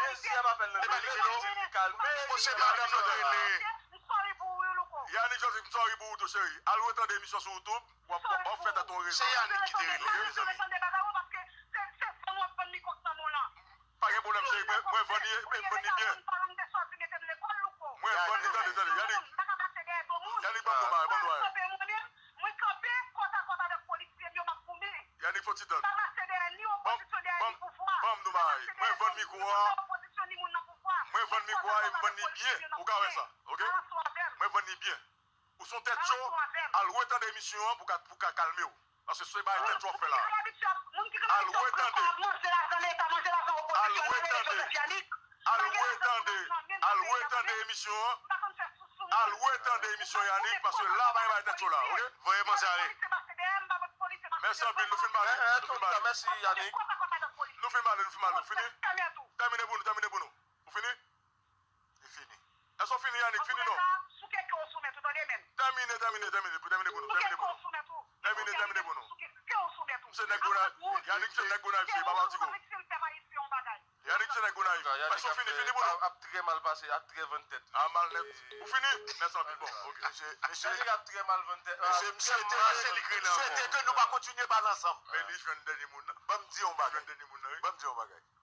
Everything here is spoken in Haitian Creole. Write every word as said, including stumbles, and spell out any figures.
Dezi ap apèl nan telefòn, li di li kalme. Bon, se madanm nan rele. Yannick Joseph, m sorry pou ou tou, cheri. Al retande emisyon sou YouTube, w ap, w ap fè tèt ou rezon. Se Yannick ki te rele, mezanmi. Pa gen pwoblèm, cheri. Mwen, mwen vann li, mwen vann li byen. Mwen vann li, tande, tande. Yannick, Yannick, ban m nou bagay, ban m nou bagay. Yannick, fò ti tann. Ban m, ban m, ban m nou bagay. Mwen vann mikwo a. Mwen vann mikwo a e m vann li byen. Ou ka wè sa, oke? Mwen vann li byen. Ou se yon tèt cho, al retande emisyon an pou ka, pou ka kalme w. Paske se bagay tèt cho w ap fè la. Al retande. Al retande. Al retande. Al retande emisyon an. Al retande emisyon Yannick, paske la, pa gen bagay tèt cho la, oke? Voye manzè ale. Mèsi anpil, nou fin pale. Nou fin pale. Mèsi, Yannick. Nou fin pale, nou fin pale, nou fini? Tèmine pou nou, tèmine pou nou. Ou fini? Li fini. Èske w fini, Yannick? Fini non? Tèmine, tèmine, tèmine, pou tèmine pou nou, tèmine pou nou. Tèmine, tèmine pou nou. Misye nèg Gonayiv, Yannick se nèg Gonayiv, se pa Matigo. Yannick se nèg Gonayiv. Èske w fini, fini pou nou? Ap trè mal pase, ap trè vann tèt. A mal nèt. Ou fini? Mèsi anpil, bon, oke. Mesye, mesye, Yannick ap trè mal vann tèt. Mesye, m swete, m swete ke nou pa kontinye pale ansanm. Men li jwenn dènye moun nan. Ban m di yon bagay. Jwenn dènye moun nan, wi. Ban m di yon bagay.